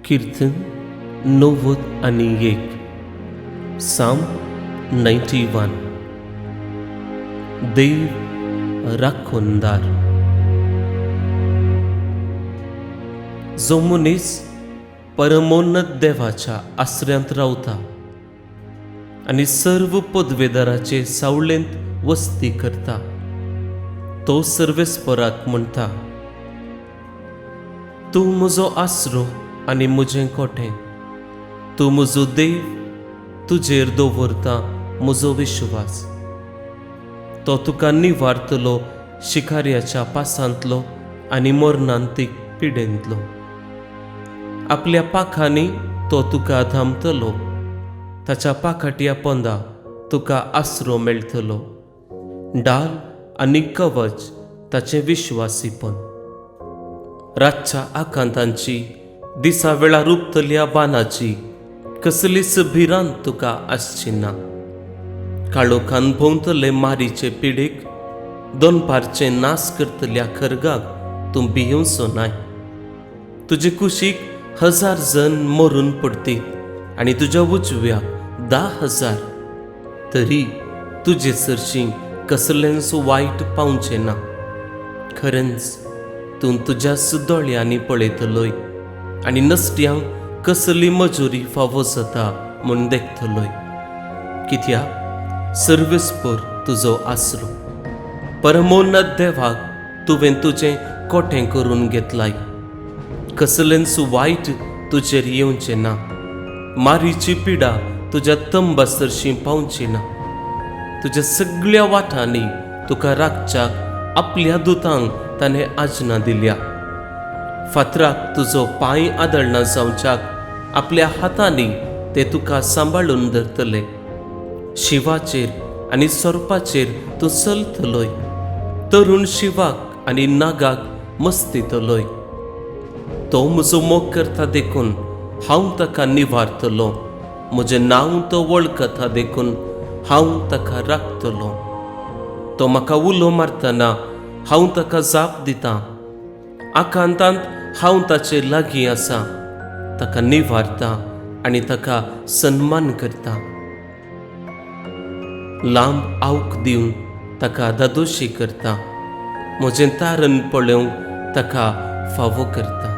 कीर्तन 91, साम 91. देव राखणदार. जो मनीस परमोन्नत देवाच्या आसऱ्यांत रावता आनी सर्व पदवेदाराचे सावळेंत वस्ती करता, तो सर्वेस्पराक म्हणटा, तूं म्हजो आसरो आनी म्हजें कोटें, तूं म्हजो देव, तुजेर दवरता म्हजो विश्वास. तो तुका निवारतलो शिकार्याच्या पासांतलो आनी मरणांतीक पिडेंतलो. आपल्या पाखांनी तो तुका धांपतलो, ताच्या पाखाटया पोंदा तुका आसरो मेळटलो. डाल आनी कवच ताचें विश्वासीपण. रातच्या आकांतांची, दिसा वेळार रुपतल्या बाणाची कसलीच भिरांत तुका आसची ना. काळोखान भोंवतले मारीचे पिडेक, दनपारचे नास करतल्या खरगाक तूं भियेवचो नाय. तुजे कुशीक 1000 जण मरून पडतीत आनी तुज्या उजव्याक 10,000, तरी तुजे सरशीं कसलेंच वायट पावचें ना. खरेंच तूं तुज्याच दोळ्यांनी पळयतलोय आनी नसट्यांक कसली मजुरी फावो जाता म्हूण देखतलोय. कित्याक सर्वेस्पर तुजो आसरो, परमोन्नत देवाक तुवें तुजें कोटें करून घेतलाय. कसलेंच वायट तुजेर येवचें ना, मारीची पिडा तुज्या तंबा सरशीं पावची ना. तुज्या सगळ्या वाटांनी तुका राखच्याक आपल्या दुतांक ताणें आजना दिल्या. फातराक तुजो पांय आदळना जावच्याक आपल्या हातांनी ते तुका सांबाळून धरतले. शिवाचेर आनी सोरपाचेर तूं चलतलोय, तरुण शिवाक आनी नागाक मस्तितलोय. तो म्हजो मोग करता देखून हांव ताका निवारतलो, म्हजें नांव तो वळखता देखून हांव ताका राखतलो. तो म्हाका उलो मारतना हांव ताका जाप दितां, आकांतांत हांव ताचे लागीं आसा, ताका निवारता आनी ताका सन्मान करता. लांब आवक दिवन ताका धादोशी करता, म्हजें तारण पळोवंक ताका फावो करता.